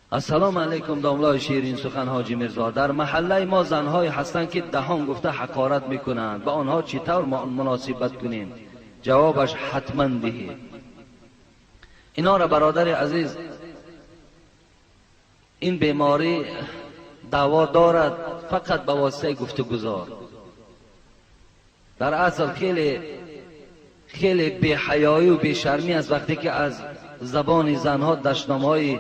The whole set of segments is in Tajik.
Ассалому алайкум, домлаи ширин сухан Ҳоҷи Мирзо. Дар маҳаллаи мо занҳое ҳастанд, ки даҳон гуфта ҳақорат мекунанд. Ба онҳо чӣ тавр муносибат кунем? Ҷавобаш ҳатман диҳед. Инора бародари азиз, ин беморӣ даъво дорад фақат ба воситаи гуфтугузор. Дар асл хеле хеле беҳаёию бешармӣ аст, вақте ки аз забони занҳо дашномҳои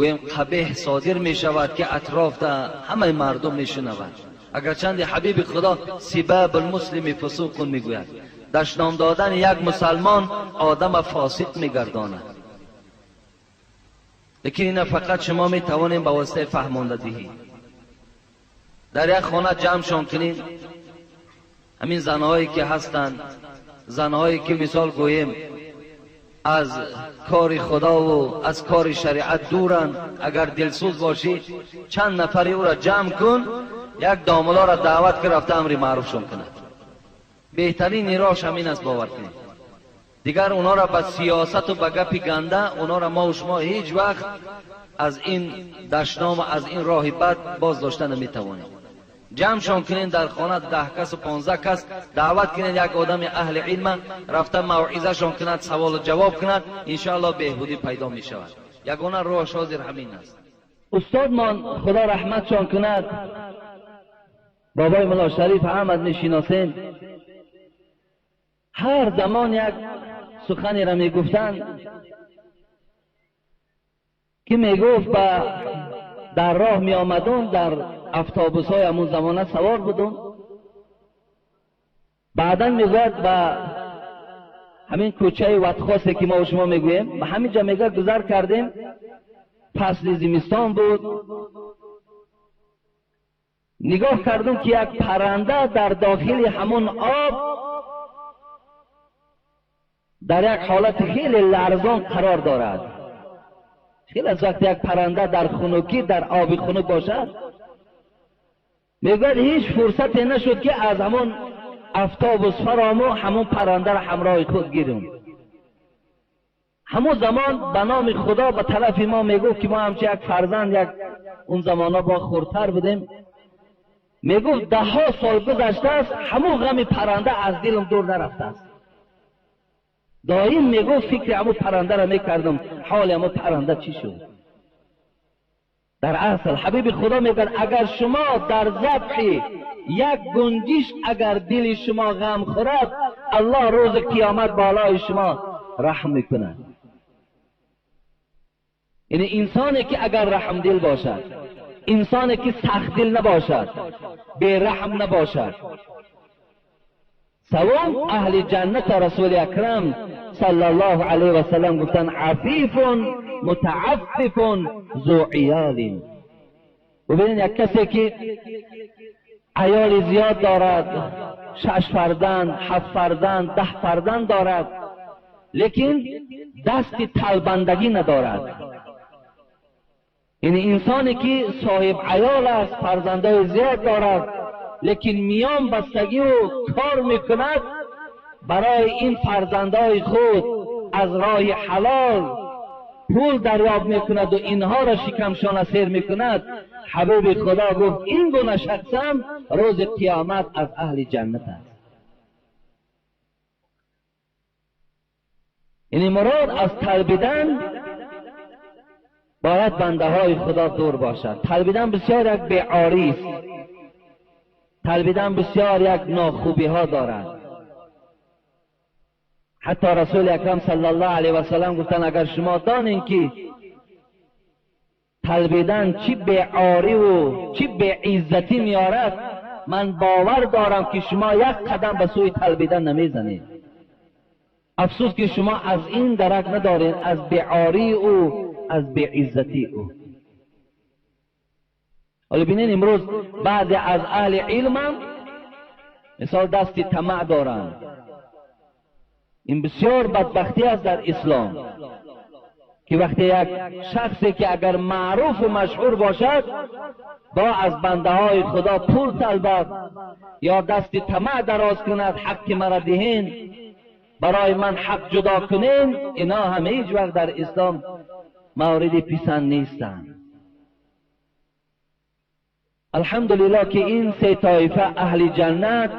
гӯем қабеҳ содир мешавад, ки атрофда ҳамаи мардум мешунавад. Агарчанде ҳабиби Худо сибабул муслими фусуқун мегӯяд, дашном додани як мусалмон одама фосиқ мегардонад. Лекин ина фақат шумо метавонем ба воситаи фаҳмондадиҳӣ. Дар як хона ҷамъшон кунем, ҳамин занҳое ки ҳастанд, занҳое ки мисол гӯем аз кори Худову аз кори шариат дуранд, агар дилсӯз бошӣ, чанд нафари ӯро ҷамъ кун, як домулоро даъват ки рафта амри маъруфшон кунад. Беҳтарин роҳш ҳамин аст, бовар кунед. Дигар онҳоро ба сиёсату ба гапи ганда онҳоро мо шумо ҳеҷ вақт аз ин дашному аз ин роҳи бад боз дошта наметавонем. Ҷамъшон кунед дар хона 10 касу 15 кас, даъват кунед як одами аҳли илма, рафта мавъизашон кунад, саволу ҷавоб кунад, иншоаллоҳ беҳбудӣ пайдо мешавад. Ягона роҳш ҳозир ҳамин аст. Устодмон Худо раҳматшон кунад, бобои Мулло Шариф Аҳмад мешиносем, ҳар замон як суханеро мегуфтанд, ки мегуфт ба дар роҳ меомадум, дар автобусҳои ҳамун замона савор будум. Баъдан мегӯяд ба ҳамин кӯчаи Ватхосе ки мо шумо мегӯем, ба ҳамин ҷо мегӯяд гузар кардем, фасли зимистон буд. Нигоҳ кардум, ки як парранда дар дохили ҳамун об дар як ҳолати хеле ларзон қарор дорад. Хеле аз вақт як парранда дар хунукӣ дар оби хунук бошад, мегӯяд ҳеҷ фурсате нашуд, ки аз ҳамон автобус фарому ҳамон паррандаро ҳамроҳи худ гирем. Ҳамон замон ба номи Худо ба тарафи мо мегуфт, ки мо ҳамчи як фарзанд, як он замонҳо бо хурдтар будем, мегуфт даҳҳо сол гузаштааст, ҳамон ғами парранда аз дилам дур нарафтааст. Доим мегуфт фикри ҳамон паррандаро мекардам, ҳоли ҳамон парранда чӣ шуд? Дар асл ҳабиби Худо мегӯяд, агар шумо дар забҳи як гунҷиш агар дили шумо ғам хӯрад, Аллоҳ рӯзи қиёмат болои шумо раҳм мекунад. Яъне инсоне ки агар раҳмдил бошад, инсоне ки сахтдил набошад, бераҳм набошад. Савом аҳли ҷаннат Расули Акрам саллаллоҳу алайҳи васаллам гуфтанд: афифун мутааффифун зу иёлин. Бубинед, як касе ки аёли зиёд дорад, 6 фарзанд, 7 фарзанд, 10 фарзанд дорад, лекин дасти талбандагӣ надорад. Яъне инсоне ки соҳиб аёл аст, фарзандои зиёд дорад, лекин миён бастагиву кор мекунад барои ин фарзандои худ аз роҳи ҳалол пул дарёб мекунад ва инҳоро шикамшона сер мекунад. Ҳабиби Худо гуфт ин гуна шахсам рӯзи қиёмат аз аҳли ҷаннат аст. Яъне мурод аз талбидан бояд бандаҳои Худо дур бошад. Талбидан бисёр як беорист, талбидан бисёр як нохубиҳо дорад. Ҳатто Расули Акрам саллаллоҳу алайҳи васаллам гуфтанд, агар шумо донед ки талбидан чӣ беориву чӣ беиззатӣ меорад, ман бовар дорам ки шумо як қадам ба сӯи талбидан намезанед. Афсӯс ки шумо аз ин дарак надоред, аз беории ӯ, аз беиззатии ӯ. Ҳоло бинед, имрӯз баъзе аз аҳли илмам мисол дасти тамаъ доранд. Ин бисёр бадбахтӣ аст дар ислом, ки вақте як шахсе ки агар маъруфу машҳур бошад, бо аз бандаҳои Худо пул талбад ё дасти тамаъ дароз кунад, ҳаққи маро диҳен, барои ман ҳақ ҷудо кунен, ино ҳам ҳеҷ вақт дар ислом مورد پسند نیستند. الحمدلله که این سه طایفه اهل جنت،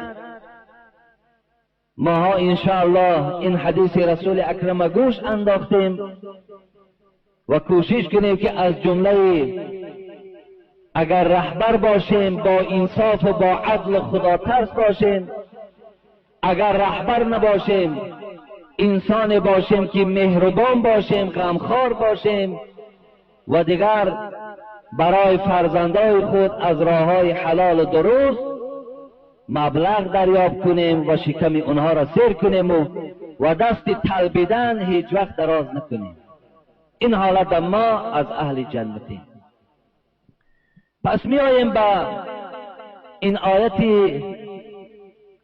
ماها انشاءالله این حدیث رسول اکرم گوش انداختیم و کوشش کنیم که از جمله اگر رهبر باشیم با انصاف و با عدل خدا ترس باشیم، اگر رهبر نباشیم انسان باشیم که مهربان باشیم، غمخوار باشیم و دیگر برای فرزندای خود از راههای حلال و درست مبلغ دریافت کنیم و شکم اونها را سیر کنیم و دست طلبیدن هیچ وقت دراز نکنیم. این حالت ما از اهل جنتیم. پس می آییم به این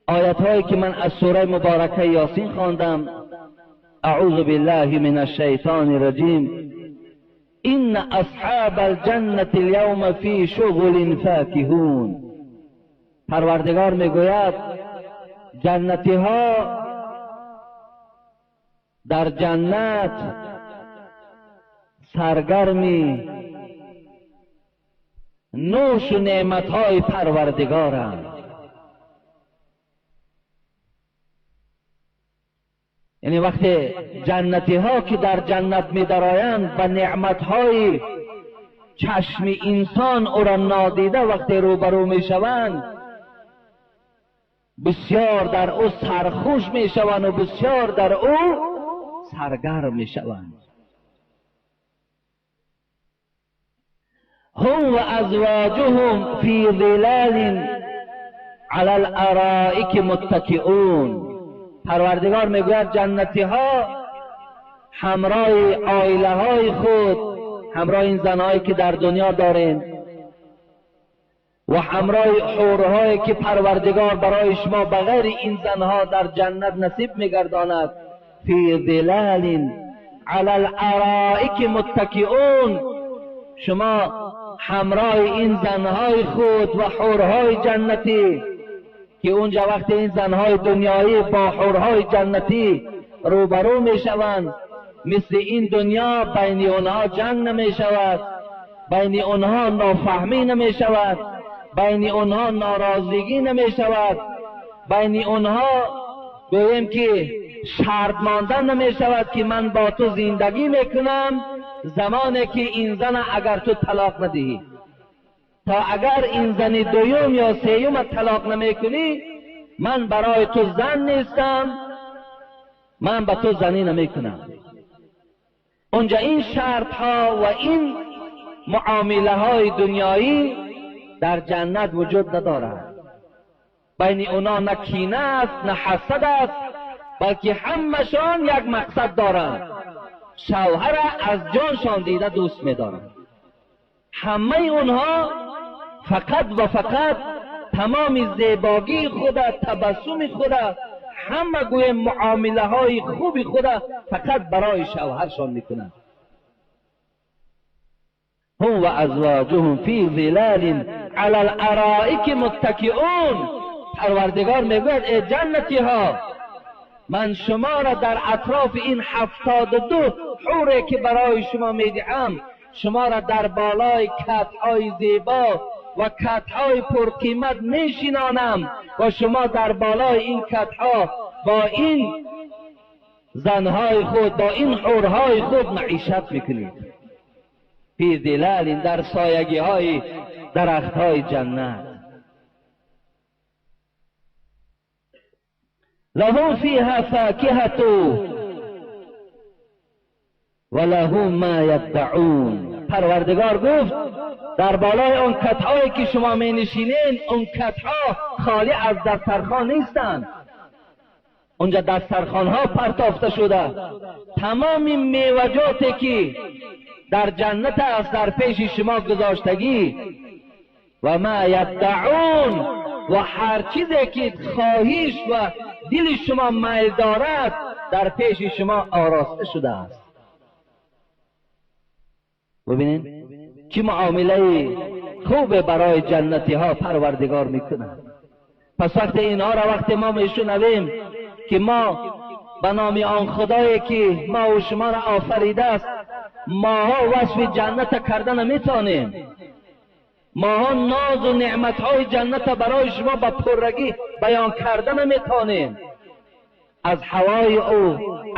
آیت هایی که من از سوره مبارکه یاسین خواندم. اعوذ بالله من الشیطان الرجیم. ان اصحاب الجنة اليوم فی شغل فاکهون. پروردگار میگوید جنتی ها در جنت سرگرمی نوش و نعمتهای پروردگارند. یعنی وقتی جنتی ها که در جنت می درآیند به نعمت های چشم انسان او را نادیده وقتی روبرو می شوند، بسیار در او سرخوش می شوند و بسیار در او سرگرم می شوند. هم و ازواجهم فی ظلال علی الارائک متکئون. پروردگار میگوید جنتی ها همراه عائله های خود، همراه این زنهایی که در دنیا دارین و همراه حورهایی که پروردگار برای شما بغیر این زنها در جنت نصیب میگرداند، فی ظلال علی الارائک متکئون، شما همراه این زنهای خود و حورهای جنتی که اونجا وقتی این زنهای دنیایی با حورهای جنتی روبرو میشوند، مثل این دنیا بین اونها جنگ نمیشود، بین اونها نافهمی نمیشود، بین اونها ناراضگی نمیشود، بین اونها گوییم که شرط ماندن نمیشود که من با تو زندگی میکنم زمانی که این زن اگر تو طلاق ندهی، تا اگر این زن دوم یا سیوم طلاق نمیکنی من برای تو زن نیستم، من به تو زنی نمیکنم. اونجا این شرط ها و این معامله های دنیایی در جنت وجود ندارد. بین اونا نه کینه است نه حسد است، بلکه همشان یک مقصد دارند، شوهر از جانشان دیده دوست می‌دارند. همه اونها فقط و فقط تمام زیباگی خود، تبسم خود، همه گوی معامله های خوب خود فقط برای شوهرشان میکنند. هم و ازواجهم فی ظلال علی الارائک متکئون. پروردگار میگوید ای جنتی ها، من شما را در اطراف این 72 حوری که برای شما میدهم، شما را در بالای کتهای زیبا و کتهای پرقیمت میشینانم و شما در بالای این کتها با این زنهای خود، با این حورهای خود معیشت میکنید. فی ظلال، در سایگی های درختهای جنت. لهم فیها فاکهة و لهم ما یدعون. پروردگار گفت در بالای آن کتهایی که شما می نشینین، آن کتها خالی از دسترخوان نیستند. اونجا دسترخوانها پرتافته شده، تمام میوجاتی که در جنت است در پیش شما گذاشتگی. و ما یدعون، و هر چیزی که خواهش و دل شما میل دارد در پیش شما آراسته شده است. ببینید چه معامله خوب برای جنتی ها پروردگار میکنه. پس وقتی اینها را وقتی ما میشنویم که ما به نام آن خدایی که ما و شما را آفریده است Моҳо васфи ҷанната карда наметавонем. Моҳо нозу неъматҳои ҷанната барои шумо ба пуррагӣ баён карда наметавонем. Аз ҳавои ӯ,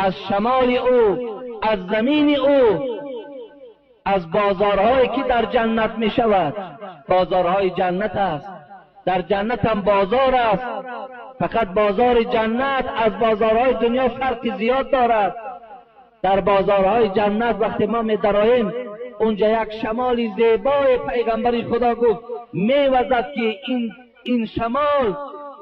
аз шамоли ӯ, аз замини ӯ, аз бозорҳое ки дар ҷаннат мешавад. Бозорҳои ҷаннат аст. Дар ҷаннат ҳам бозор аст. Фақат бозори ҷаннат аз бозорҳои дунё фарқи зиёд дорад. Дар бозорҳои ҷаннат вақте мо медароем, унҷа як шамоли зебои пайғамбари Худо гуфт мевазад, ки ин шамол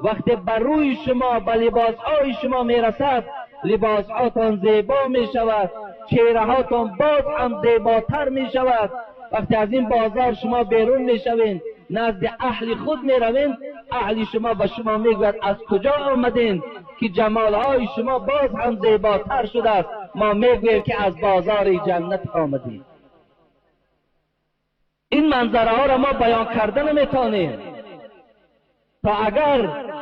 вақте ба рӯи шумо, ба либосҳои шумо мерасад, либосҳотон зебо мешавад, чеҳраҳотон боз ҳам зеботар мешавад. Вақте аз ин бозор шумо берун мешавед, назди аҳли худ меравед, аҳли шумо ба шумо мегӯяд аз куҷо омадед ки ҷамолҳои шумо боз ҳам зеботар шудааст. Мо мегӯем ки аз бозори ҷаннат омадем. Ин манзараҳоро мо баён карда наметавонем. То агар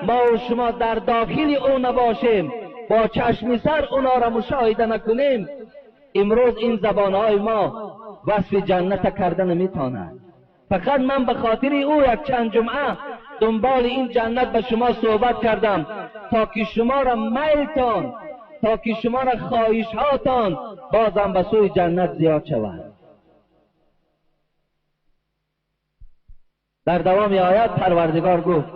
мо ва шумо дар дохили ӯ набошем, бо чашми сар онҳоро мушоҳида накунем, имрӯз ин забонҳои мо васфи ҷанната карда наметавонад. Фақат ман ба хотири ӯ як чанд ҷумъа дунболи ин ҷаннат ба шумо суҳбат кардам, то ки шуморо майлтон, то ки шуморо хоҳишҳотон бозам ба сӯи ҷаннат зиёд шавад. Дар давоми оят Парвардигор гуфт: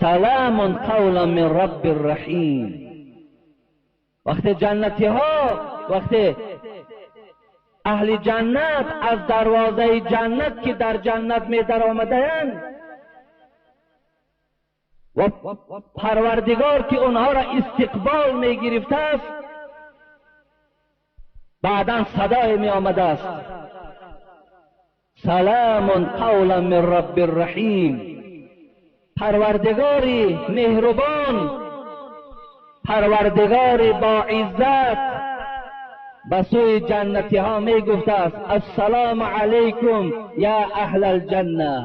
саламун қавлан мин раббир раҳим. Вақте ҷаннатиҳо, вақте аҳли ҷаннат аз дарвозаи ҷаннат ки дар ҷаннат медаромадаанд ва Парвардигор ки онҳоро истиқбол мегирифтааст, баъдан садое меомадааст: саламун қавлан мин раббир раҳим. Парвардигори меҳрубон, Парвардигори боиззат ба сӯи ҷаннатиҳо мегуфтааст: ассалому алайкум я аҳлал ҷанна.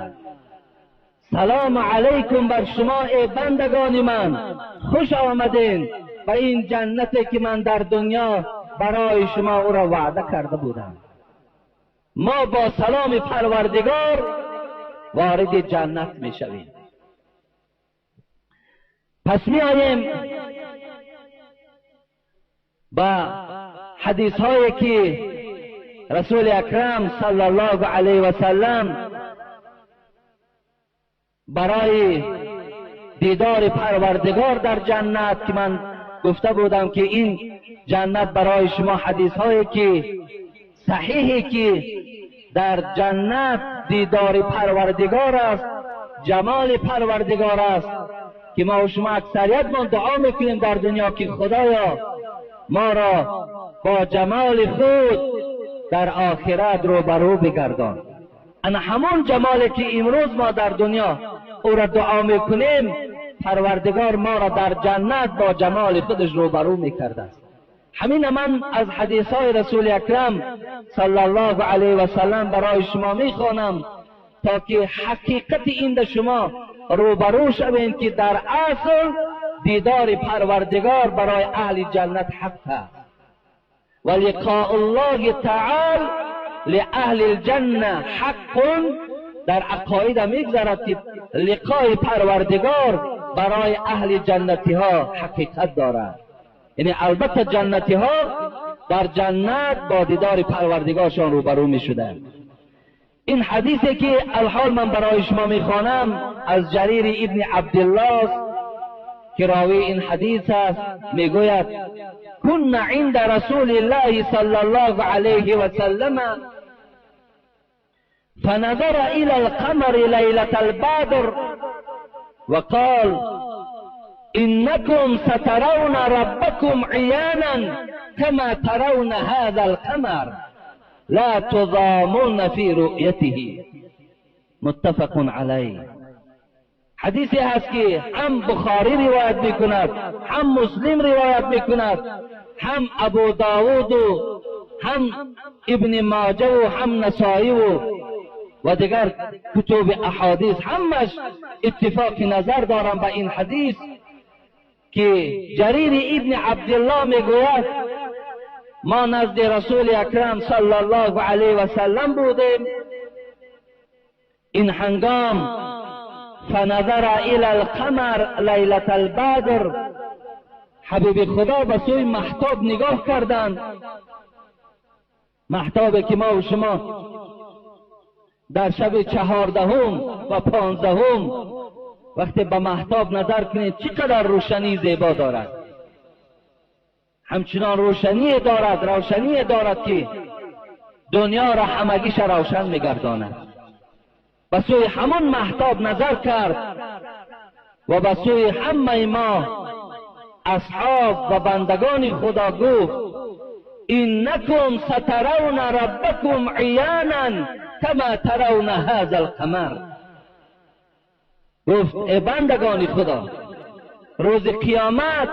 Салому алайкум бар шумо эй бандагони ман, хуш омадед ба ин ҷаннате ки ман дар дунё барои шумо ӯро ваъда карда будам. Мо бо саломи Парвардигор вориди ҷаннат мешавем. Пас меоем ба ҳадисҳое ки Расули Акрам саллаллоҳу алайҳи васаллам барои дидори Парвардигор дар ҷаннат, ки ман гуфта будам ки ин ҷаннат барои шумо ҳадисҳое ки саҳиҳе ки дар ҷаннат дидори Парвардигор аст, ҷамоли Парвардигор аст, ки мо ва шумо аксариятмон дуо мекунем дар дунё ки Худоё моро бо ҷамоли худ дар охират рӯбарӯ бигардон. Ана ҳамон ҷамоле ки имрӯз мо дар дунё ӯро дуо мекунем, Парвардигор моро дар ҷаннат бо ҷамоли худаш рӯбарӯ мекардааст. Ҳамина ман аз ҳадисҳои Расули Акрам саллаллоҳу алайҳи васаллам барои шумо мехонам, то ки ҳақиқати ин да шумо рӯбарӯ шавем ки дар асл дидори Парвардигор барои аҳли ҷаннат ҳақ аст. Ва лиқоу ллоҳи таол лиаҳли лҷанна ҳаққун. Дар ақоида мегзарад ки лиқои Парвардигор барои аҳли ҷаннатиҳо ҳақиқат дорад. Яъне албатта ҷаннатиҳо дар ҷаннат бо дидори Парвардигоршон рӯбарӯ мешуданд. Ин ҳадисе ки алҳол ман барои шумо мехонам аз Ҷарири ибни Абдиллоҳ ки ровии ин ҳадис аст, мегӯяд: кунна инда расулиллаҳи саллаллоҳу алайҳи васаллама فنظر إلى القمر ليلة البدر وقال إنكم سترون ربكم عيانا كما ترون هذا القمر لا تضامون في رؤيته. متفق عليه. حدیثی هست که هم بخاری روایت میکند، هم مسلم روایت میکند، هم ابو داود و هم ابن ماجه و هم نسائی و دیگر کتب احادیث، همش اتفاق نظر دارند به این حدیث که جریر ابن عبدالله میگوید ما نزد رسول اکرم صلی الله علیه و سلم بودیم. این هنگام فنظر الی القمر لیلة البدر، حبیب خدا به سوی مهتاب نگاه کردند. مهتابی که ما و شما در شب 14 و 15 وقتی به مهتاب نظر کنید چقدر روشنی زیبا دارد، همچنان روشنی دارد، روشنی دارد که دنیا را همگیش روشن میگرداند. به سوی همان مهتاب نظر کرد و به سوی همه ما اصحاب و بندگان خدا گفت انکم سترون ربکم عیانا کما ترون هذا القمر. گفت ای بندگان خدا، روز قیامت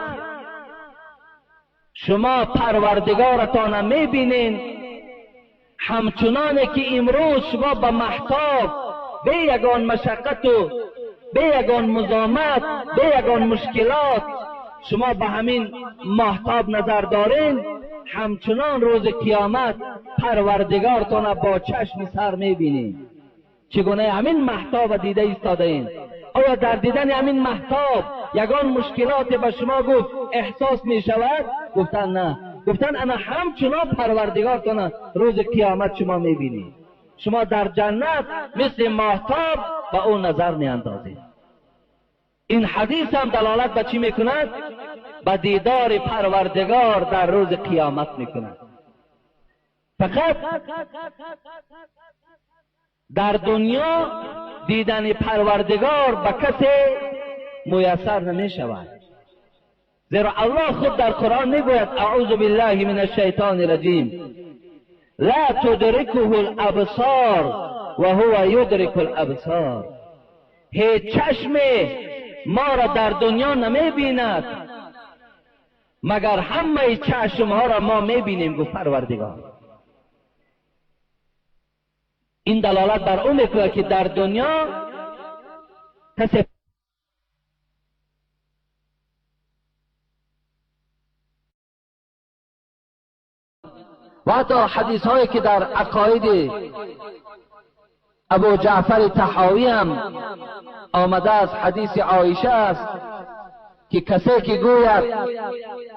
شما پروردگارتان میبینین همچنانه که امروز شما به مهتاب به یگان مشقت و به یگان مزاحمت، به یگان مشکلات شما به همین مهتاب نظر دارین، همچنان روز قیامت پروردگارتان با چشم سر میبینین. چگونه همین مهتاب دیده ایستاده این؟ آیا در دیدن همین مهتاب یگان مشکلات به شما گفت احساس می شود؟ گفتن نه. گفتن انا همچنان پروردگارتان روز قیامت شما میبینید. شما در جنت مثل مهتاب به او نظر میاندازید. این حدیث هم دلالت به چی میکند؟ به دیدار پروردگار در روز قیامت میکند. فقط در دنیا دیدن پروردگار به کسی میسر نمی شود، زیرا الله خود در قرآن میگوید اعوذ بالله من الشیطان الرجیم لا تدرکه الابصار و هو یدرک الابصار. هیچ چشم ما را در دنیا نمی بیند مگر همه چشم ها را ما می بینیم، گفت پروردگار. این دلالت بر او میکند که در دنیا کسی و حتی حدیث هایی که در عقاید ابو جعفر طحاوی هم آمده است، حدیث عایشه است که کسی که گوید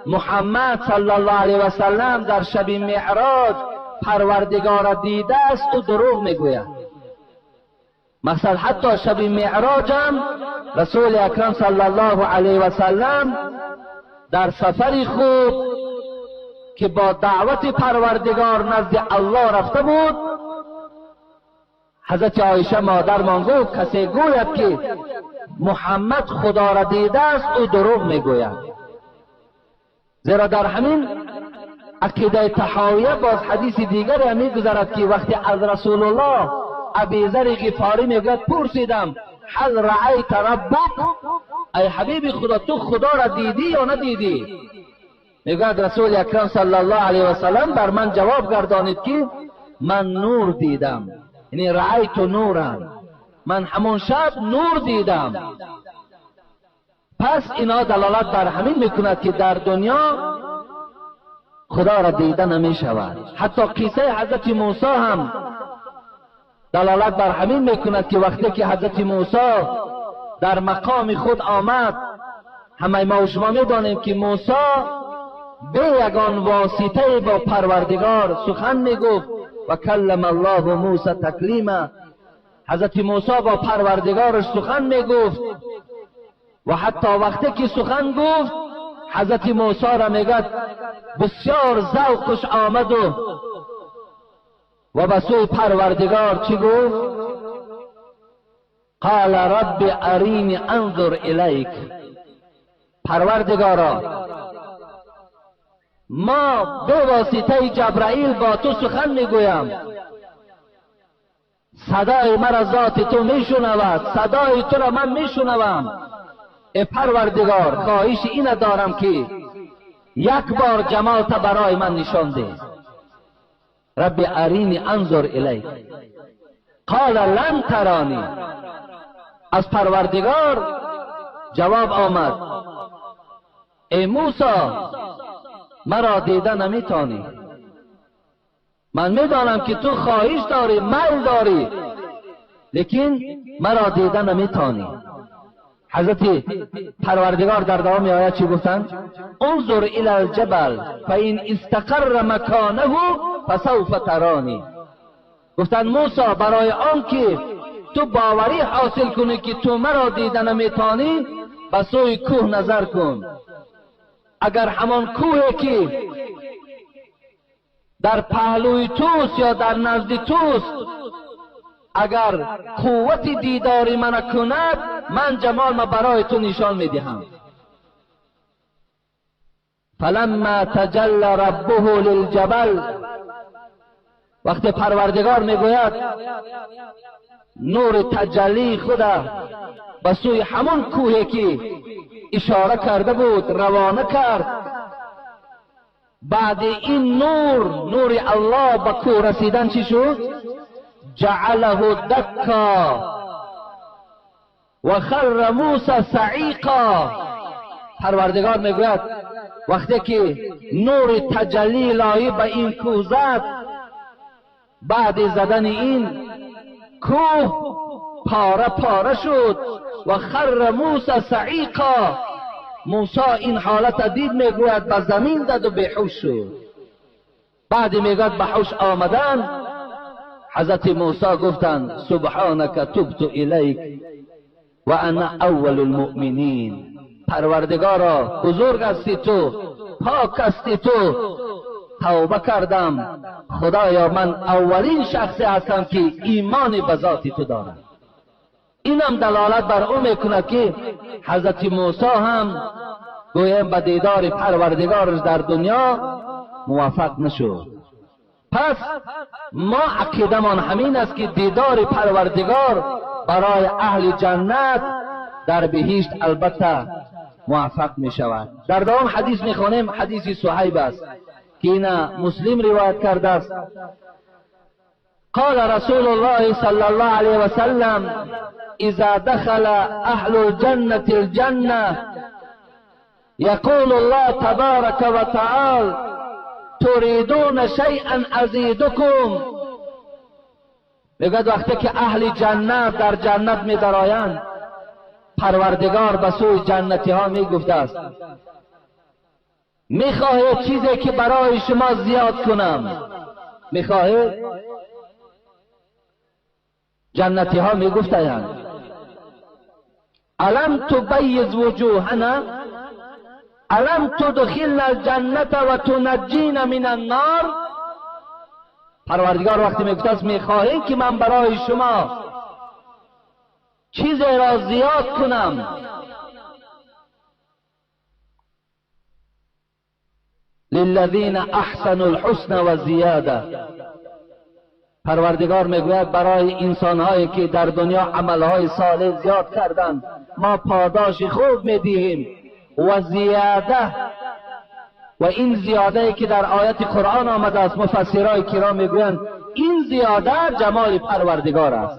محمد صلی الله علیه و سلم در شب معراج پروردگار دیده است، او دروغ میگوید. مثلا حتی شب معراج هم رسول اکرم صلی الله علیه و سلم در سفر خود که با دعوت پروردگار نزد الله رفته بود، حضرت عایشه مادرمان گفت کسی گوید که محمد خدا را دیده است، او دروغ میگوید. زیرا در همین عقیده طحاویه باز حدیث دیگری هم میگذرد که وقتی از رسول الله ابی ذر غفاری میگوید پرسیدم هل رأیت ربک، ای حبیب خدا تو خدا را دیدی یا ندیدی؟ میگوید رسول اکرم صلی الله علیه و سلم بر من جواب گردانید که من نور دیدم، یعنی رأیت نورا، من همون شب نور دیدم. پس اینا دلالت بر همین میکند که در دنیا خدا را دیده نمی شود. حتی قصه حضرت موسی هم دلالت بر همین میکند که وقتی که حضرت موسی در مقام خود آمد، همه ما و شما میدانیم که موسی به یگان واسطه با پروردگار سخن میگفت و کلم الله موسی تکلیما. حضرت موسی با پروردگارش سخن میگفت و حتی وقتی که سخن گفت حضرت موسی را میگد بسیار ذوقش آمد و به سوی پروردگار چی گفت؟ قال رب ارینی انظر الیک. پروردگارا ما به واسطه جبرائیل با تو سخن میگویم، صدای مرا ذات تو میشنود، صدای تو را من میشنوم. ای پروردگار خواهش این دارم که یک بار جمالت برای من نشان ده. رب ارینی انظر الیک. قال لن ترانی. از پروردگار جواب آمد ای موسی مرا دیده نمیتانی. من میدانم که تو خواهش داری، میل داری، لیکن مرا دیده نمیتانی. حضرت پروردگار در دوام آیت چی گفتند؟ انظر الی الجبل فان استقر مکانه فسوف ترانی. گفتند موسی برای آنکه تو باوری حاصل کنی که تو مرا دیده نمیتانی، به سوی کوه نظر کن. اگر همان کوه که در پهلوی توست یا در نزد توست، اگر قوت دیدار من کند، من جمال ما برای تو نشان میدهم. فلما تجل ربه للجبل، وقتی پروردگار میگوید نور تجلی خدا به سوی همون کوهی که اشاره کرده بود روانه کرد، بعد این نور، نور الله به کوه رسیدن چی شد؟ جعله دکا و خر موسی صعیقا. پروردگار میگوید وقتی که نور تجلی الهی به این کوه زد، بعد زدن این کوه پاره پاره شد و خر موسی صعیقا. موسی این حالت دید، میگوید به زمین زد و بیهوش شد. بعد میگوید به هوش آمدن، حضرت موسی گفتند سبحانک تبت الیک و انا اول المؤمنین. پروردگارا بزرگ هستی تو، پاک هستی تو، توبه کردم، خدایا من اولین شخصی هستم که ایمان به ذات تو دارم. اینم دلالت بر او میکند که حضرت موسی هم گویا به دیدار پروردگارش در دنیا موفق نشد. پس ما عقیدمان همین است که دیدار پروردگار برای اهل جنت در بهشت البته موفق می شود. در دوام حدیث می خوانیم، حدیث صهیب است که اینا مسلم روایت کرده است. قال رسول الله صلى الله عليه وسلم اذا دخل اهل الجنة الجنة يقول الله تبارك وتعالى تريدون شيئا ازيدكم. میگوید وقتی که اهل جنت در جنت می درآیند، پروردگار به سوی جنتی ها می گفته است میخواهید چیزی که برای شما زیاد کنم؟ میخواهید؟ جنتی ها می گفتند الم تبیض وجوهنا الم تدخلنا الجنة و تنجینا من النار. پروردگار وقتی میگفت است میخواهید که من برای شما چیزی را زیاد کنم؟ للذین احسنوا الحسن و زیاده. پروردگار میگوید برای انسانهایی که در دنیا عملهای صالح زیاد کردند ما پاداش خوب میدهیم و زیاده. و این زیاده که در آیت قرآن آمده است، مفسرای کرام میگویند این زیاده جمال پروردگار است.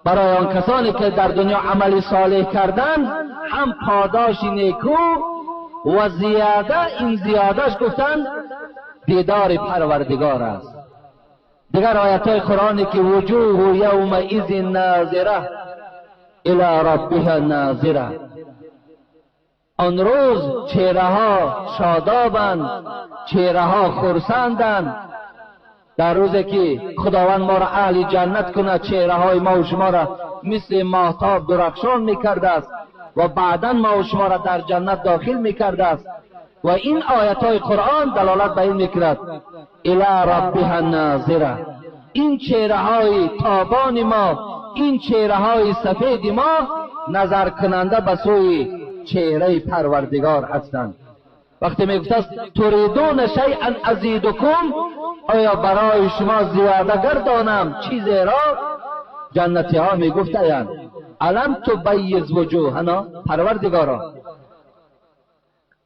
برای آن کسانی که در دنیا عمل صالح کردند هم پاداش نیکو و زیاده، این زیادهش گفتند دیدار پروردگار است. دیگر آیت های قرآنی که وجوه یومئذ ناظره الی ربها ناظره، آن روز چهره ها شادابند، چهره ها خرسندند. در روزی که خداوند ما را اهل جنت کند، چهره های ما و شما را مثل ماهتاب درخشان میکرده است و بعدا ما و شما را در جنت داخل میکرده است. و این آیت های قرآن دلالت به این میکرد الی ربها ناظره، این چهره های تابان ما، این چهره های سفید ما نظر کننده به سوی چهره پروردگار هستند. وقتی میگفت است تریدون شیئا ازیدکم، آیا برای شما زیاده گردانم چیزی را؟ جنتی ها میگفتند الم تبیض وجوهنا، پروردگارا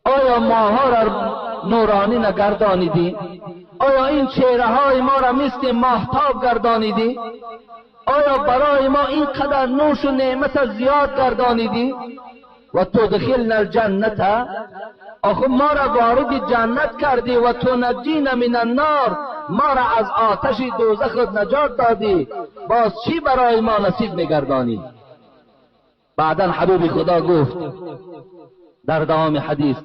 آیا ماها را نورانی نگردانیدی؟ آیا این چهره های ما را مثل ماهتاب گردانیدی؟ آیا برای ما اینقدر نوش و نعمت زیاد گردانیدی؟ و تدخلنا الجنة، آخه ما را وارد جنت کردی و تنجینا من النار، ما را از آتش دوزخ نجات دادی، باز چی برای ما نصیب میگردانی؟ بعدا حبیب خدا گفت در دوام حدیث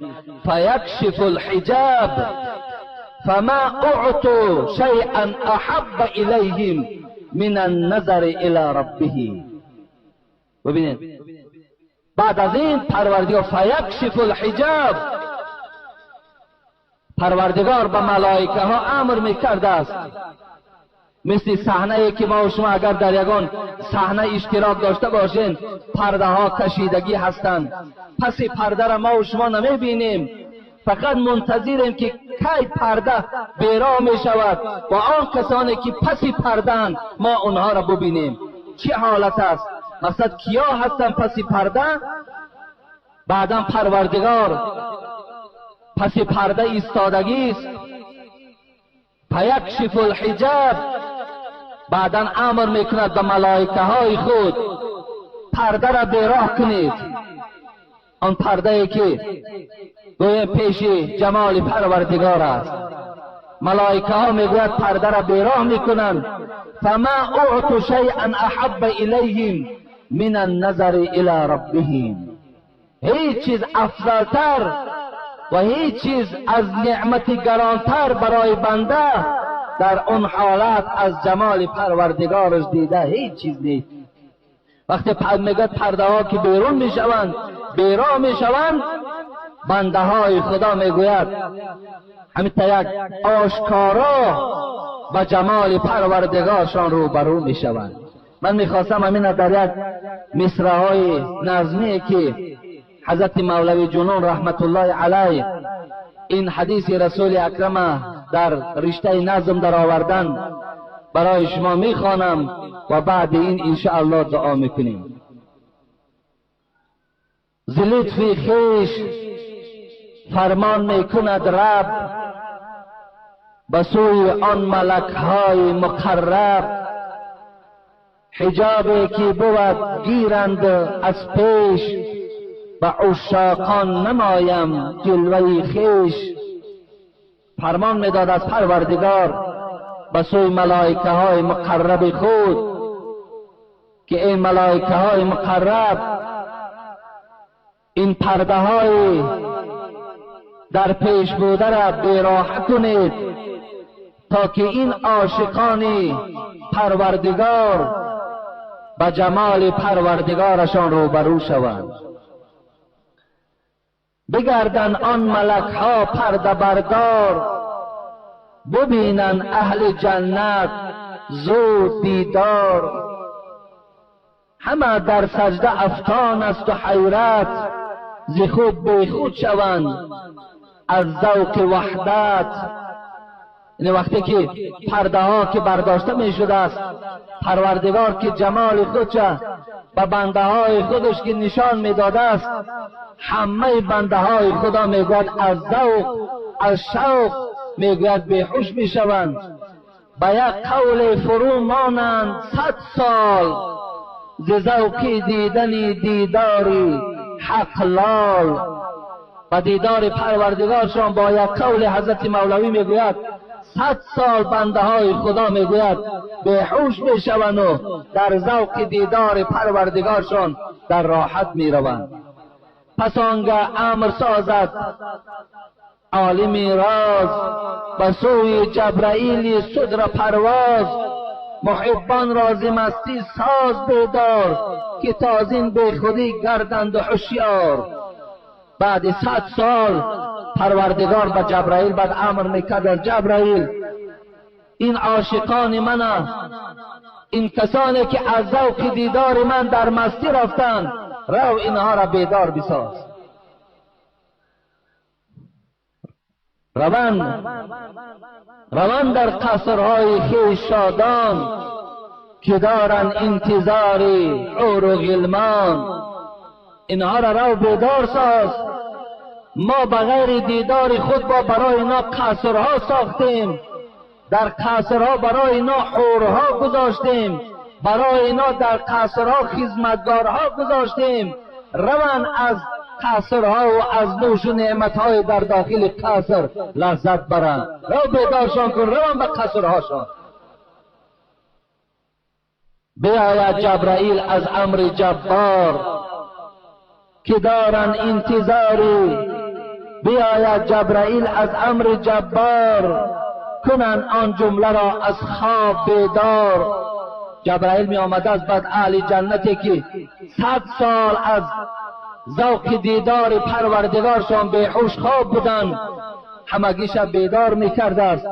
فیکشف الحجاب فما اعطوا شیئا احب الیهم من النظر الی ربهم. ببینید بعد از این پروردگار فیکشف الحجاب، پروردگار به ملائکه ها امر میکرده است، مثل صحنه ای که ما و شما اگر در یگان صحنه اشتراک داشته باشین پرده ها کشیدگی هستند، پس پرده را ما و شما نمیبینیم، فقط منتظریم که کی پرده بیرا می شود و آن کسانی که پس پرده‌اند ما آنها را ببینیم چه حالت است، مقصد کیا هستند پس پرده. بعدا پروردگار پس پرده ایستادگی است، فیکشف الحجاب، بعدا امر میکند به ملائکه های خود پرده را بیراه کنید، آن پرده ای که گویا پیش جمال پروردگار است. ملائکه ها میگوید پرده را بیراه میکنند. فما اعطوا شیئا احب الیهم من النظر الی ربهم، هیچ چیز افضلتر و هیچ چیز از نعمت گرانتر برای بنده در اون حالت از جمال پروردگارش دیده هیچ چیز نیست. وقتی میگه پرده ها که بیرون میشوند، بیرا میشوند، بنده های خدا میگوید همین تا یک آشکارا به جمال پروردگارشان روبرو میشوند. من میخواستم همین در یک مصرع های نظمی که حضرت مولوی جنون رحمت الله علیه این حدیث رسول اکرم در رشته نظم در آوردن برای شما میخوانم و بعد این انشاءالله دعا میکنیم. ز لطف خویش فرمان میکند رب، به سوی آن ملکهای مقرب، حجابی که بود گیرند از پیش، به عشاقان نمایم جلوه خویش. فرمان میداد از پروردگار به سوی ملائکه های مقرب خود که این ملائکه های مقرب این پرده های در پیش بوده را بیراحه کنید تا که این عاشقان پروردگار به جمال پروردگارشان روبرو شوند. بگردن آن ملک ها پرده بردار، ببینن اهل جنت زود دیدار. همه در سجده افتان است و حیرت، ز خود بی خود شوند از ذوق وحدت. یعنی وقتی که پرده ها که برداشته می شده است، پروردگار که جمال خودش به بنده های خودش که نشان می داده است، همه بنده های خدا میگوید از ذوق از شوق میگوید بیهوش میشوند، به یک قول فرو مانند 100 سال، ز ذوق دیدن دیداری حق لال. و دیدار پروردگارشان با یک قول حضرت مولوی میگوید 100 سال بنده های خدا میگوید بیهوش میشوند و در ذوق دیدار پروردگارشان در راحت میروند. پس آنگه امر سازد عالم راز، به سوی جبرائیل صدر پرواز. محبان را ز مستی ساز بیدار، که تازین بی خودی گردند و هوشیار. بعد 100 سال پروردگار به جبرائیل بعد امر میکرد، جبرائیل این عاشقان من، این کسانی که از ذوق دیدار من در مستی رفتند، رو اینها را بیدار بساز. روند در قصرهای خویش شادان، که دارند انتظار حور و غلمان. اینها را رو بیدار ساز. ما بغیر دیدار خود با برای اینا قصرها ساختیم، در قصرها برای اینا حورها گذاشتیم، برای اینا در قصرها خدمتگارها گذاشتیم. روند از قصرها و از نوش و نعمتهای در داخل قصر لذت برند. رو بیدارشان کن، روان به قصرهاشان. بیاید جبرائیل از امر جبار که دارن انتظاری، بیاید جبرائیل از امر جبار کنن آن جمله را از خواب بیدار. جبرائیل می آمده است بعد اهل جنتی که 100 سال از ذوق دیدار پروردگارشان بیهوش خواب بودند، همگی شب بیدار می کرده است.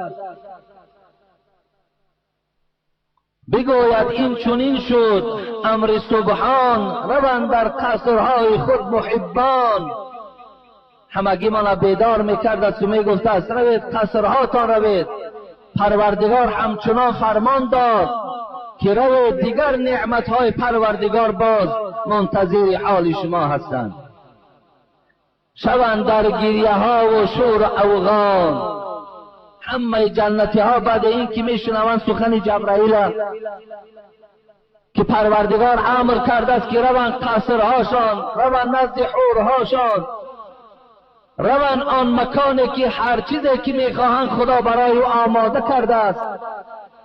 بگوید این چنین شد امر سبحان، روند در قصرهای خود محبان. همگی ما بیدار میکرد است و میگفت است روید قصرهاتان روید. پروردگار همچنان فرمان داد که روید، دیگر نعمتهای پروردگار باز منتظر حال شما هستند. شوند در گریه ها و شور و اوغان. همه جنتی ها بعد این که میشنوند سخن جبرائیل که پروردگار امر کرده است که روند قصرهاشان، روند نزد حورهاشان، روند آن مکانی که هر چیزی که میخواهند خدا برای او آماده کرده است.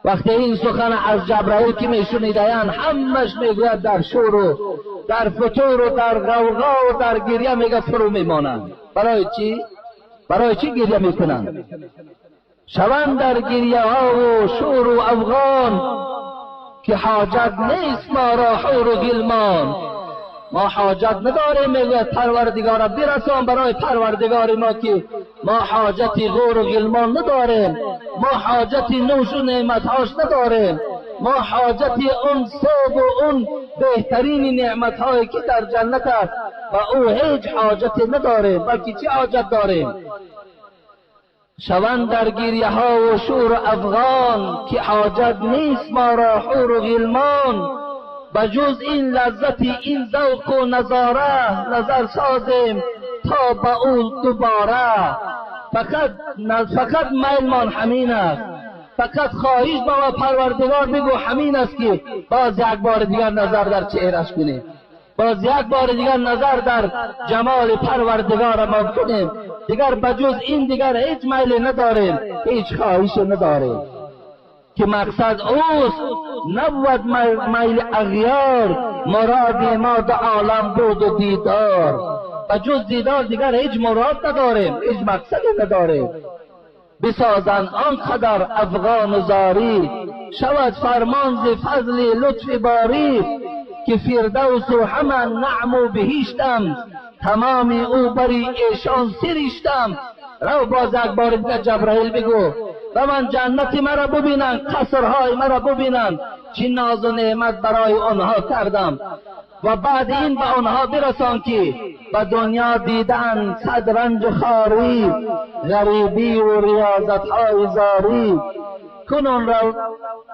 وقتی این سخن از جبرائیل که میشنیدند، همش میگوید در شور و در فتور و در غوغا و در گریه میگه فرو میمانند. برای چی؟ برای چی گریه میکنند؟ شوند در گریه ها و شور و افغان که حاجت نیست ما را حور و غلمان. ما حاجت نداریم، میگوید پروردگار برسان برای پروردگار ما که ما حاجت غور و غلمان نداریم، ما حاجت نوش و نعمتهاش نداریم، ما حاجت اون سیب و اون بهترین نعمتهایی که در جنت است و او هیچ حاجت نداریم، بلکه چی حاجت داریم؟ شوند در گریه ها و شور و افغان که حاجت نیست ما را حور و غلمان. بجز این لذت این ذوق و نظاره نظر سازیم تا به او دوباره. فقط میلمان همین است، فقط خواهش با پروردگار بگو همین است که باز یک بار دیگر نظر در چهرش کنیم، باز یک بار دیگر نظر در جمال پروردگار ما کنیم. دیگر بجز این دیگر هیچ میلی نداریم، هیچ خواهش نداریم که مقصد اوست. نبود میل اغیار، مراد ما دو عالم بود و دیدار. بجز دیدار دیگر هیچ مراد نداریم، هیچ مقصدی نداریم. بسازند آنقدر افغان و زاری، شود فرمان ز فضل لطف باری. که فردوس و همه نعم و بهشتم، تمام او بری ایشان سرشتم. رو باز یک بار دیگر جبرائیل بگو و من جنت مرا ببینند، قصرهای مرا ببینند، چه ناز و نعمت برای آنها کردم. و بعد این به آنها برسان که به دنیا دیدن صد رنج و خواری، غریبی و ریاضتهای زاری.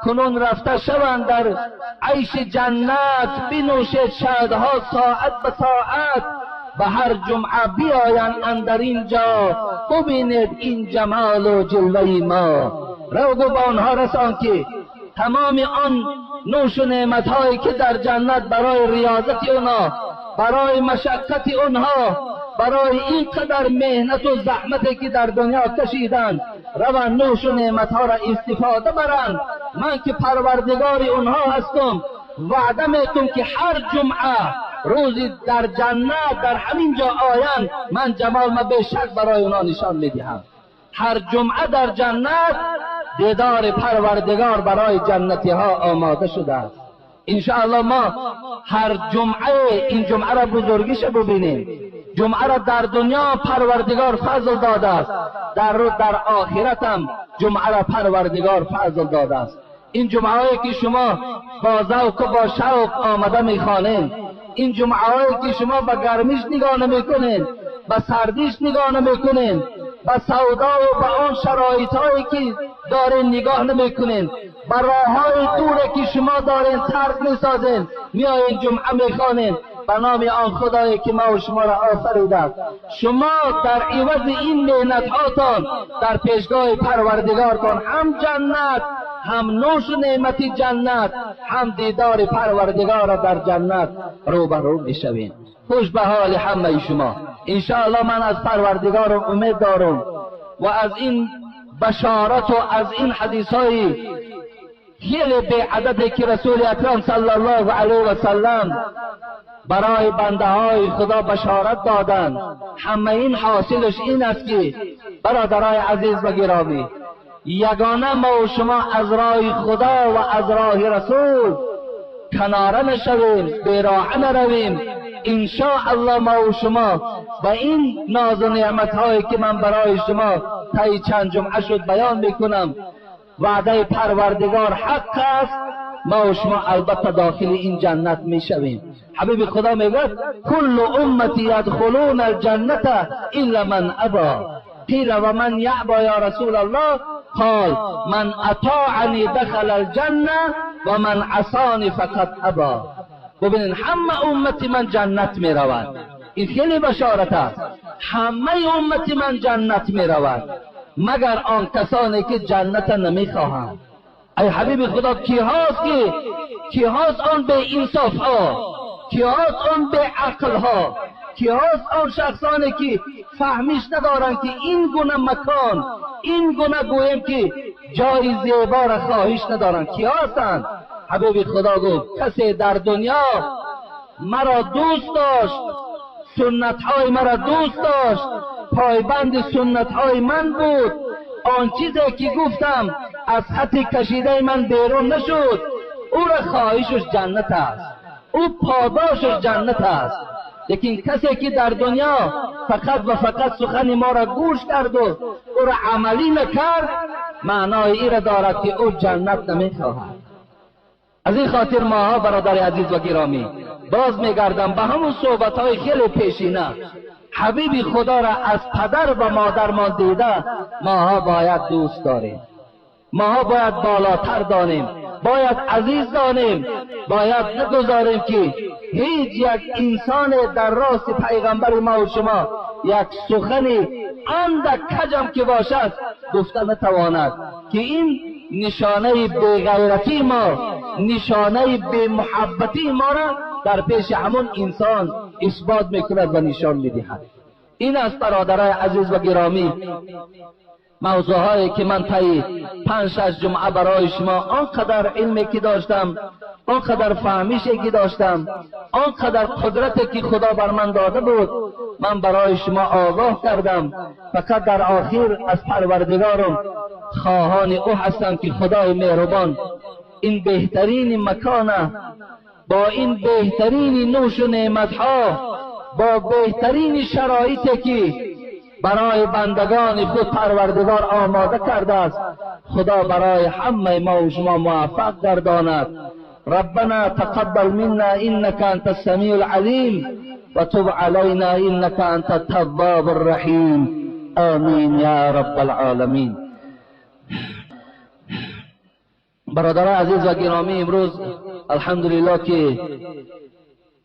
کنون رفته شوند در عیش جنت، بنوشید شادها ساعت به ساعت. به هر جمعه بیایند اندر اینجا، ببینید این جمال و جلوه ما. رو گو به آنها رسان که تمام آن نوش و نعمتهایی که در جنت برای ریاضت آنها، برای مشقت آنها، برای این قدر مهنت و زحمتی که در دنیا کشیدند، روان نوش و نعمتها را استفاده برند. من که پروردگار آنها هستم، وعده میتم که هر جمعه روزی در جنت در همین جا آیند، من جمال ما به شک برای آنها نشان میدهم. هر جمعه در جنت دیدار پروردگار برای جنتی ها آماده شده است. انشاءالله ما هر جمعه این جمعه را بزرگیش ببینیم. جمعه را در دنیا پروردگار فضل داده است، در آخرت هم جمعه را پروردگار فضل داده است. این جمعه هایی که شما با ذوق و با شوق آمده میخوانید، این جمعه هایی که شما به گرمیش نگاه نمیکنید، به سردیش نگاه نمیکنید، به سودا و به آن شرایط هایی که دارین نگاه نمیکنین، به راههای دور که شما دارین ترک میسازین، میایین جمعه میخوانین. به نام آن خدایی که ما و شما را آفریده، شما در عوض این نعمت هاتان در پیشگاه پروردگارتان هم جنت هم نوش نعمت جنت، هم دیدار پروردگار در جنت روبرو میشویم. خوش به حال همه شما. انشاءالله من از پروردگارم امید دارم و از این بشارت و از این حدیث های خیلی بی‌عددی که رسول اکرم صلی الله علیه و سلم برای بنده های خدا بشارت دادند، همه این حاصلش این است که برادرای عزیز و گرامی، یگانه ما و شما از راه خدا و از راه رسول کناره نشویم، بیراه نرویم. انشاءالله ما و شما با این ناز و نعمت هایی که من برای شما طی چند جمعه شد بیان میکنم، وعده پروردگار حق است، ما و شما البته داخل این جنت میشویم. حبیب خدا میگوید کل امتی یدخلون الجنة الا من ابا. قیل و من یعبا یا رسول الله؟ قال من اطاعنی دخل الجنة و من عصانی فقد ابا. ببینید همه امت من جنت میرود. این خیلی بشارت است. همه امت من جنت میرود مگر آن کسانی که جنت نمیخواهند. ای حبیب خدا، کی هاست که کی هاست آن به انصاف ها، کی هاست آن به عقل ها، کی هاست آن شخصانی که فهمیش ندارند که این گونه مکان، این گونه گوییم که جای زیبا را خواهش ندارند، کی هستند؟ حبیب خدا گفت کسی در دنیا مرا دوست داشت، سنت های مرا دوست داشت، پایبند سنت های من بود، آن چیزی که گفتم از خط کشیده من بیرون نشد، او را خواهشش جنت است، او پاداشش جنت است. لیکن کسی که در دنیا فقط و فقط سخن ما را گوش کرد و او را عملی نکرد، معنای ای را دارد که او جنت نمیخواهد. از این خاطر ماها برادر عزیز و گرامی باز میگردم به همون صحبت های خیلی پیشینه. حبیب خدا را از پدر و مادر ما دیده، ماها باید دوست داریم، ماها باید بالاتر دانیم، باید عزیز دانیم، باید نگذاریم که هیچ یک انسان در راست پیغمبر ما و شما یک سخنی اندک کجم که باشد گفته نتواند، که این نشانه بی‌غیرتی ما، نشانه بی‌محبتی ما را در پیش همون انسان اثبات میکند و نشان میدهد. این است برادرای عزیز و گرامی موضوعهایی که من طی 5-6 جمعه برای شما آنقدر علمی که داشتم، آنقدر فهمیشی که داشتم، آنقدر قدرتی که خدا بر من داده بود، من برای شما آگاه کردم. فقط در آخر از پروردگارم خواهان او هستم که خدای مهربان این بهترین مکانه، با این بهترین نوش و نعمتها، با بهترین شرایطی که برای بندگان خود پروردگار آماده کرده است، خدا برای همه ما و شما موفق گرداند. ربنا تقبل منا انك انت السمیع العلیم و تب علینا انك انت التواب الرحیم. آمین یا رب العالمین. برادران عزیز و گرامی، امروز الحمدلله که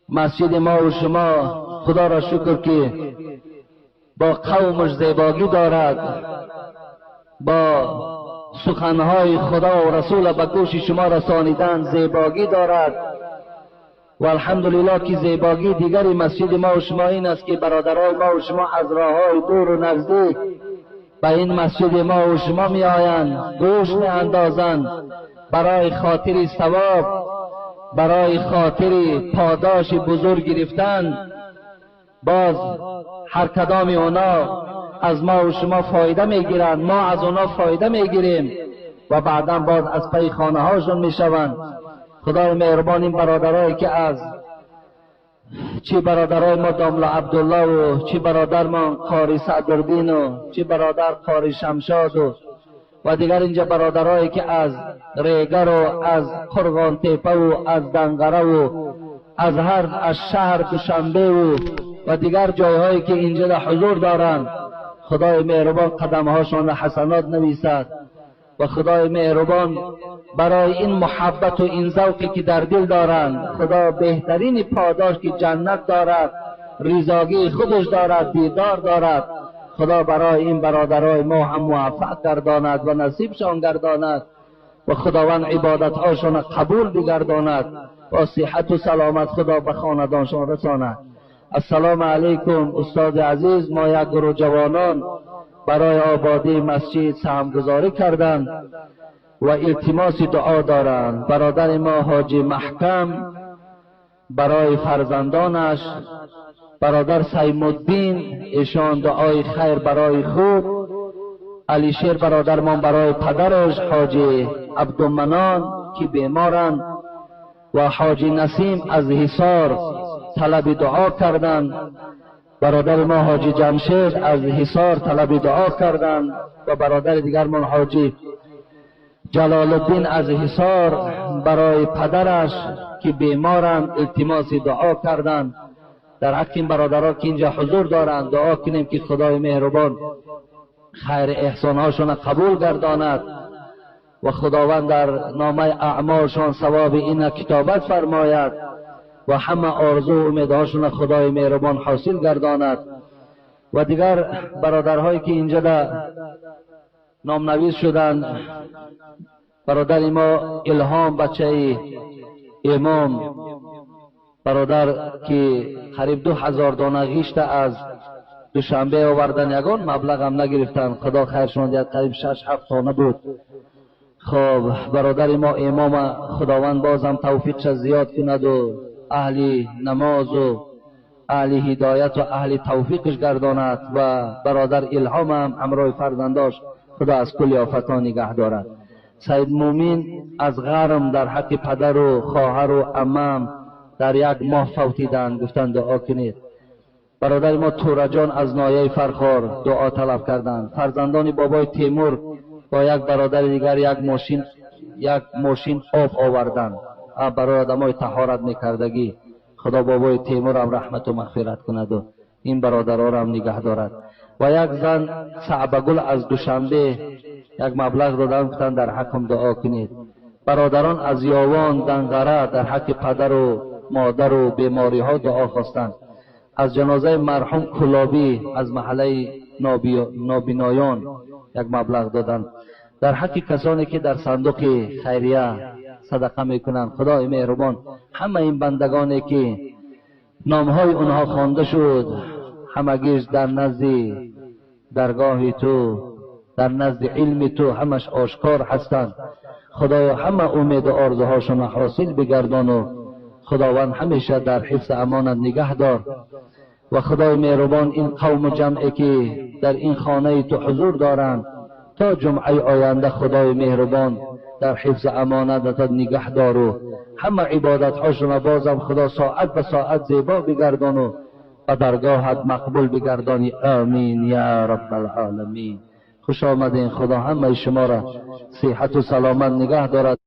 مسجد ما و شما خدا را شکر که با قومش زیباگی دارد، با سخنهای خدا و رسول به گوش شما رسانیدن زیباگی دارد. و الحمدلله که زیباگی دیگری مسجد ما و شما این است که برادرای ما و شما از راههای دور و نزدیک به این مسجد ما و شما می آیند، گوش می اندازند برای خاطر ثواب، برای خاطر پاداش بزرگ گرفتن. باز هر کدام اونا از ما و شما فایده میگیرند، ما از اونا فایده میگیریم و بعدا باز از پی خانه هاشون میشوند. خدای مهربان این برادرایی که از چی برادرای ما داملا عبدالله و چی برادر ما قاری صدردین و چی برادر قاری شمشاد و دیگر اینجا برادرایی که از ریگر و از قرغان تیپه و از دنگره و از هر از شهر دوشنبه و دیگر جایهایی که اینجا در حضور دارند، خدای مهربان قدمهاشان را حسنات نویسد و خدای مهربان برای این محبت و این ذوقی که در دل دارند، خدا بهترین پاداش که جنت دارد، رضاگی خودش دارد، دیدار دارد، خدا برای این برادرای ما هم موفق گرداند و نصیبشان گرداند. و خداوند عبادتهاشان قبول بگرداند و صحت و سلامت خدا به خاندانشان رساند. السلام علیکم استاد عزیز، ما یک گروه جوانان برای آبادی مسجد سهمگذاری کردند و التماس دعا دارند. برادر ما حاجی محکم برای فرزندانش، برادر سیمالدین ایشان دعای خیر برای خود، علی شیر برادرمان برای پدرش حاجی عبدالمنان که بیمارند و حاجی نسیم از حصار طلب دعا کردند. برادر ما حاجی جمشید از حصار طلب دعا کردند و برادر دیگرمان حاجی جلال الدین از حصار برای پدرش که بیمارند التماس دعا کردند. در حق این برادرها که اینجا حضور دارند دعا کنیم که خدای مهربان خیر احسانهاشون قبول گرداند و خداوند در نامه اعمالشان ثواب این کتابت فرماید و همه آرزو و امیدهاشون خدای مهربان حاصل گرداند. و دیگر برادرهایی که اینجا در نامنویس شدند، برادر ما الهام بچه امام، برادر که قریب 2000 دانه گیشت از دوشنبه آوردن، یگان مبلغ هم نگرفتن، خدا خیرشان دهد، قریب 6-7 تانه بود. خب برادر ما امام خداوند بازم توفیقش زیاد کند و اهل نماز و اهل هدایت و اهل توفیقش گرداند و برادر الهام هم همراه فرزنداش خدا از کل آفتان نگه دارد. سید مومین از غرم در حق پدر و خواهر و عمم در یک ماه فوتیدند، گفتند دعا کنید. برادر ما تورجان از نایه فرخار دعا طلب کردند. فرزندان بابای تیمور با یک برادر دیگر یک ماشین آب آوردند برای آدمای طهارت میکردگی. خدا بابای تیمور هم رحمت و مغفرت کند و این برادرها را هم نگه دارد. و یک زن صعبگل از دوشنبه یک مبلغ دادن، گفتند در حقم دعا کنید. برادران از یاوان دنقره در حق پدر و مادر و بیماری ها دعا خواستند. از جنازه مرحوم کلابی از محله نابینایان یک مبلغ دادند. در حق کسانی که در صندوق خیریه صدقه میکنند، خدای مهربان همه این بندگانی که نامهای اونها خوانده شد همگیش در نزد درگاه تو، در نزد علم تو همش آشکار هستند. خدایا همه امید و آرزوهاشون حاصل بگردان و خداوند همیشه در حفظ امانت نگه دار. و خدای مهربان این قوم و جمعی که در این خانه تو حضور دارند تا جمعه آینده خدای مهربان در حفظ امانت نگه دار و همه عبادت هاشون بازم خدا ساعت به ساعت زیبا بگردان و به درگاهت مقبول بگردانی. آمین یا رب العالمین. خوش آمدین. خدا همه شما را صحت و سلامت نگه دارد.